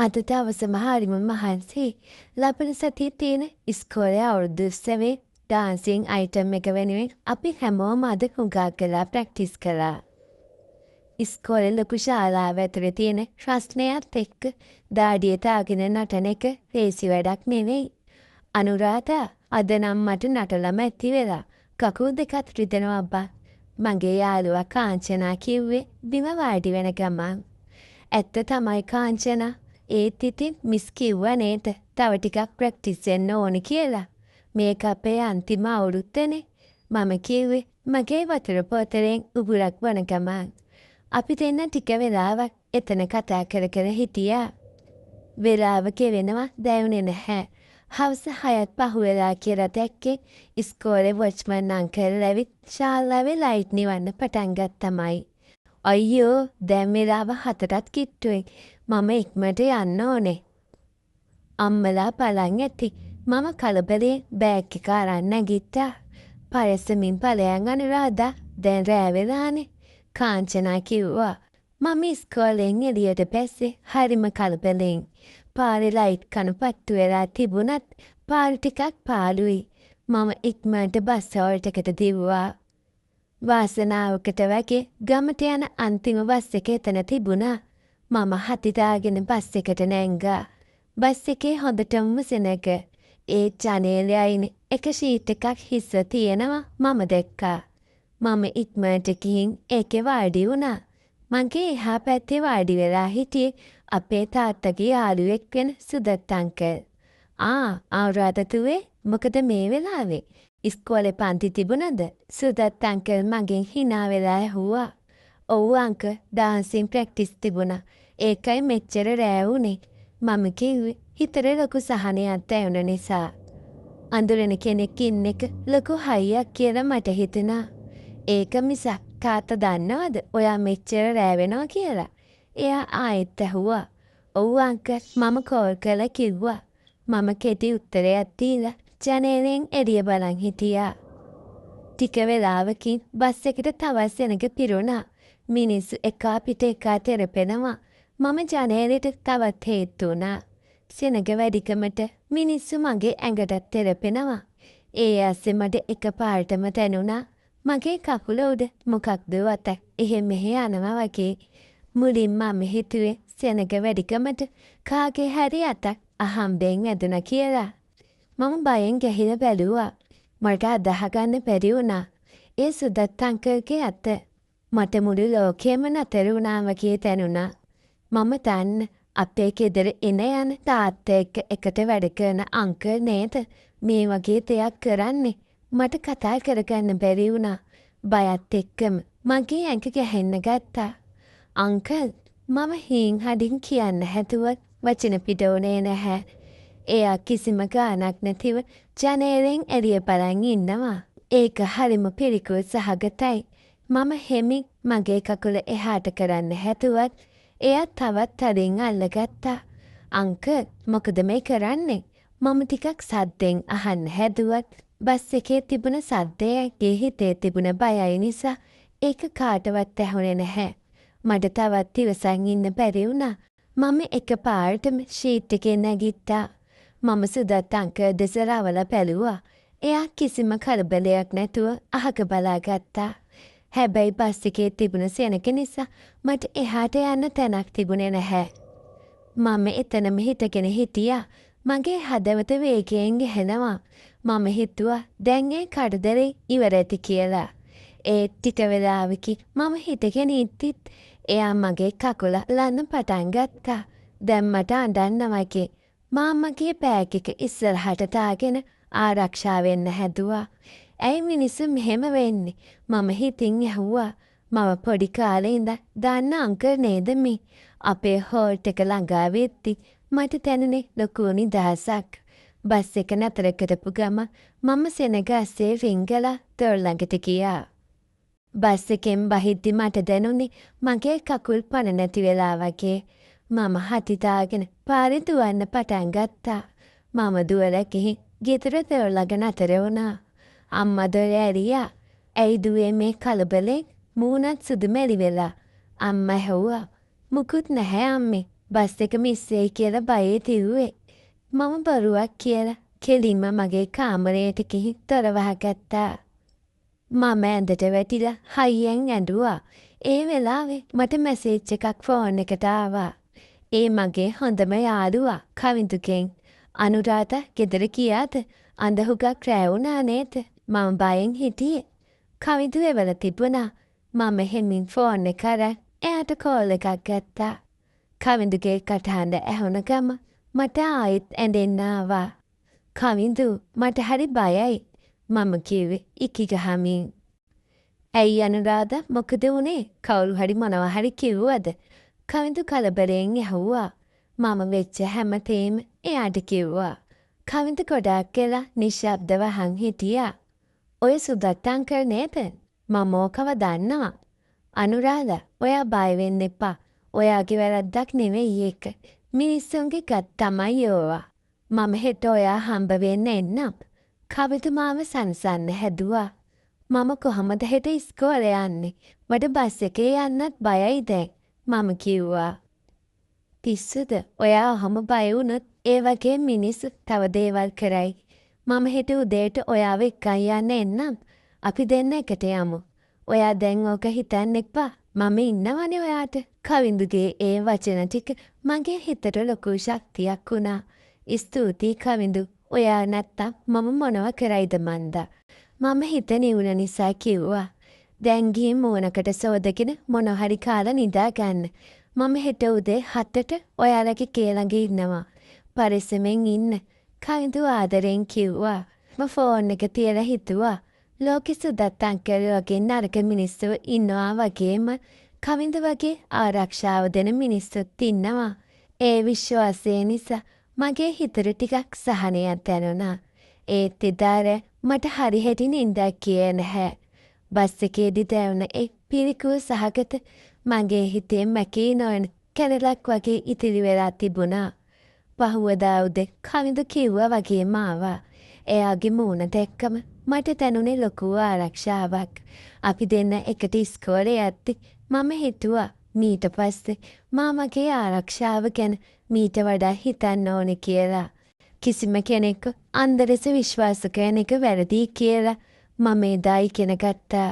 අද දවසම හරිම මහන්සියි. ලබන සතියේ තියෙන ඉස්කෝලේ අවුරුදු උත්සවයේ ඩාන්සිං අයිටම් එක වෙනුවෙන් අපි හැමෝම අද හුඟක් වෙලා ප්‍රැක්ටිස් කළා. ඉස්කෝලේ ලොකු ශාලාව ඇතුලේ තියෙන රස්නයත් එක්ක දාඩිය දාගෙන නටන එක ලේසි වැඩක් නෙවෙයි. අනුරාධා, අද නම් මට නටලම ඇති වෙලා. කකුල් දෙකත් රිදෙනවා බං. මගේ යාළුවා කාංචනා කිව්වේ බිම වාඩි වෙන ගමන්. ඇත්ත තමයි කාංචනා. ඒත් ඉතින් මිස් කිව්වා නේද තව ටිකක් ප්‍රැක්ටිස් වෙන්න ඕනි කියලා. මේක අපේ අන්තිම අවුරුද්දනේ. මම කිව්වේ මගේ වතුර බෝතලෙන් උගුරක් බොන ගමන්. අපි දෙන්න ටික වෙලාවක් එතන කතා කර කර හිටියා. වෙලාව ගෙවෙනවා දැනුනේ නැහැ. හවස 6ත් පහුවෙලා කියලා දැක්කේ ඉස්කෝලේ වොච්මන් අංකල් ඇවිත් ශාලාවේ ලයිට් නිවන්න පටන් ගත්තමයි. අයියෝ, දැන් වෙලාව 7ටත් කිට්ටුයි. මම ඉක්මනට යන්න ඕනේ. අම්මලා බලන් ඇති. මම කලබලයෙන් බෑග් එක අරන් නැගිට්ටා. පරෙස්සමින් පලයන් අනුරාධා, දැන් රෑ වෙලානේ. කාංචනා කිව්වා. මම ඉස්කෝලෙන් එළියට බැස්සේ හරිම කලබලෙන්. පාරේ ලයිට් කණු පත්තු වෙලා තිබුණත් පාර ටිකක් පාළුයි. මම ඉක්මනට බස් හෝල්ට් එකට දිව්වා. වාසනාවකට වගේ ගමට යන අන්තිම බස් එක එතන තිබුණා. මම හති දාගෙන බස් එකට නැංගා. බස් එකේ හොඳටම සෙනග. ඒ ජනේලෙ අයිනේ එක ෂීට් එකක් හිස්ව තියෙනවා මම දැක්කා. මම ඉක්මනට ගිහින් ඒකේ වාඩි වුණා. මගේ එහා පැත්තේ වාඩි වෙලා හිටියේ අපේ තාත්තගේ යාළුවෙක් වෙන සුදත් අංකල්. ආ, අනුරාධා දුවේ, මොකද මේ වෙලාවේ? ඉස්කෝලේ පන්ති තිබුණද? සුදත් අංකල් මගෙන් හිනා වෙලා ඇහුවා. ඔව් අංකල්, ඩාන්සින් ප්‍රැක්ටිස් තිබුණා. ඒකයි මෙච්චර රෑ වුණේ. මම කිව්වේ හිතට ලොකු සහනයක් දැනුණ නිසා. අඳුරන කෙනෙක් ඉන්න එක ලොකු හයියක් කියලා මට හිතුණා. ඒක මිසක් තාත්තා දන්නවද ඔයා මෙච්චර රෑ වෙනවා කියලා? එයා ආයෙත් ඇහුවා. ඔව් අංකල්, මම කෝල් කරලා කිව්වා. මම කෙටි උත්තරයක් දීලා ජනේලෙන් එළිය බලන් හිටියා. ටික වෙලාවකින් බස් එකට තවත් සෙනඟ පිරුණා. මිනිස්සු එකා පිට එකා තෙරපෙනවා. මම ජනේලෙට තවත් හේත්තු වුණා. සෙනඟ වැඩිකමට මිනිස්සු මගේ ඇඟටත් තෙරපෙනවා. ඒ අස්සේ මට එකපාරටම දැනුණා මගේ කකුල උඩ මොකක්ද අතක් එහෙ මෙහෙ යනවා වගේ. මුලින් මම හිතුවේ සෙනඟ වැඩිකමට කාගේ හරි අතක් අහම්බෙන් වැදුනා කියලා. මම බයෙන් ගැහිලා බැලුවා. මට අදහගන්න බැරි වුණා. ඒ සුදත් අංකල්ගේ අත. මට මුළු ලෝකෙම නතර වුණා වගේ දැනුණා. මම දන්න අපේ ගෙදර එන යන තාත්තා එක්ක එකට වැඩ කරන අංකල් නේද මේ වගේ දෙයක් කරන්නේ. මට කතා කරගන්න බැරි වුණා. බයත් එක්කම මගේ ඇඟ ගැහෙන්න ගත්තා. අංකල්, මම හීන් හඩින් කියන්න හැදුවත් වචන පිට වුණේ නැහැ. එයා කිසිම ගාණක් නැතිව ජනේලෙන් එළිය බලන් ඉන්නවා. ඒක හරිම පිළිකුල් සහගතයි. මම හෙමින් මගේ කකුල එහාට කරන්න හැදුවත් එයා තවත් තදින් අල්ලගත්තා. අංකල්, මොකද මේ කරන්නේ? මම ටිකක් සද්දෙන් අහන්න හැදුවත් බස් එකේ තිබුණ සද්දයයි හිතේ තිබුණ බයයි නිසා ඒක කාටවත් ඇහුනේ නැහැ. මට තවත් ඉවසන් ඉන්න බැරි වුණා. මම එකපාරටම ෂීට් එකේ නැගිට්ටා. මම සුදත් අංකල් දෙස රවලා බැලුවා. එයා කිසිම කලබලයක් නැතුව අහක බලා ගත්තා. හැබැයි බස් එකේ තිබුණ සෙනඟ නිසා මට එහාට යන්න තැනක් තිබුණේ නැහැ. මම එතනම හිටගෙන හිටියා. මගේ හදවත වේගයෙන් ගැහෙනවා. මම හිතුවා දැන් ඒ කරදරේ ඉවර ඇති කියලා. ඒත් ටික වෙලාවකින් මම හිටගෙන ඉද්දිත් එයා මගේ කකුල අල්ලන්න පටන් ගත්තා. දැන් මට අඬන්න වගේ. මා මගේ බෑග් එක ඉස්සරහට දාගෙන ආරක්ෂා වෙන්න හැදුවා. ඇයි මිනිස්සු මෙහෙම වෙන්නේ? මම හිතින් ඇහුවා. මම පොඩි කාලේ ඉඳන් දන්න අංකල් නේද මේ? අපේ හෝල්ට් එක ළඟා වෙද්දි මට දැනුනේ ලොකු නිදහසක්. බස් එක නතර කරපු ගමන් මම සෙනඟ අස්සේ රිංගලා දොර ළඟට ගියා. බස් එකෙන් බහිද්දි මට දැනුනේ මගේ කකුල් පණ නැති වෙලා වගේ. මම හති දාගෙන පාරේ දුවන්න පටන් ගත්තා. මම දුවලා ගිහින් ගෙදර දොර ළඟ නතර වුණා. අම්මා දොර ඇරියා. ඇයි දුවේ මේ කලබලෙන්? මූණත් සුදු මැලි වෙලා. අම්මා ඇහුවා. මුකුත් නැහැ අම්මේ. බස් එක මිස් වෙයි කියලා බයේ තිව්වේ. මම බොරුවක් කියලා කෙලින්ම මගේ කාමරයට ගිහින් දොර වහගත්තා. මම ඇඳට වැටිලා හයියෙන් ඇඬුවා. ඒ වෙලාවේ මට මැසේජ් එකක් ෆෝන් එකට ආවා. ඒ මගේ හොඳම යාළුවා කවිඳුගෙන්. අනුරාධා ගෙදර ගියාද? අඳ හුඟක් රෑ වුණා නේද? මම බයෙන් හිටියේ. කවිඳු එවලා තිබුණා. මම හෙමින් ෆෝන් එක අරන් එයාට කෝල් එකක් ගත්තා. කවිඳුගේ කටහඬ ඇහුණ ගමන් මට ආයෙත් ඇඬෙන්න ආවා. කවිඳු මට හරි බයයි. මම කිව්වේ ඉකි ගහමින්. ඇයි අනුරාධා මොකද වුනේ? කවුරු හරි මොනවා හරි කිව්වද? කවිඳු කලබලයෙන් ඇහුවා. මම වෙච්ච හැමදේම එයාට කිව්වා. කවිඳු ගොඩාක් වෙලා නිශ්ශබ්දව අහන් හිටියා. ඔය සුදත් අංකල් නේද? මම ඕකව දන්නවා. අනුරාධා ඔයා බය වෙන්න එපා. ඔයාගේ වැරද්දක් නෙවෙයි ඒක. මිනිස්සුන්ගේ ගත් තමයි ඕවා. මම හෙට ඔයා හම්බ වෙන්න එන්නම්. කවිඳු මාව සනසන්න හැදුවා. මම කොහොමද හෙට ඉස්කෝලේ යන්නේ? මට බස් එකේ යන්නත් බයයි දැන්. මම කිව්වා. පිස්සුද? ඔයා ඔහොම බය වුණොත් ඒ වගේ මිනිස්සු තව දේවල් කරයි. මම හෙට උදේට ඔයාව එක්කන් යන්න එන්නම්. අපි දෙන්න එකට යමු. ඔයා දැන් ඕක හිතන්න එපා. මම ඉන්නවනේ ඔයාට. කවිඳුගේ ඒ වචන ටික මගේ හිතට ලොකු ශක්තියක් වුණා. ස්තුතියි කවිඳු. ඔයා නැත්තම් මම මොනව කරයිද මන්දා. මම හිත නිවුණ නිසා කිව්වා. දැන් ගිහින් මූණකට සෝදගෙන මොන හරි කාලා නිදා ගන්න. මම හෙට උදේ 7ට ඔයාලගේ ගේ ළඟ ඉන්නවා. පරිස්සමෙන් ඉන්න. කවිඳු ආදරෙන් කිව්වා. මම ෆෝන් එක තියලා හිතුවා. ලෝකෙ සුදත් අංකල් වගේ නරක මිනිස්සු ඉන්නවා වගේම කවිඳු වගේ ආරක්ෂාව දෙන මිනිස්සුත් ඉන්නවා. ඒ විශ්වාසය නිසා මගේ හිතට ටිකක් සහනයක් දැනුණා. ඒත් එදා රෑ මට හරි හැටි නින්දක් ගියේ නැහැ. බස් එකේදී දැනුණ ඒ පිළිකුල් සහගත මගේ හිතේ මැකී නොයන කැළලක් වගේ ඉතිරි වෙලා තිබුණා. පහුවදා උදේ කවිඳු කිව්වා වගේම ආවා. එයාගේ මූණ දැක්කම මට දැනුනේ ලොකු ආරක්ෂාවක්. අපි දෙන්න එකට ඉස්කෝලේ යද්දි මම හිතුවා මීට පස්සේ මා මගේ ආරක්ෂාව ගැන මීට වඩා හිතන්න ඕනේ කියලා. කිසිම කෙනෙක්ව අන්ධ ලෙස විශ්වාස කරන එක වැරදියි කියලා මම එදා ඉගෙන ගත්තා.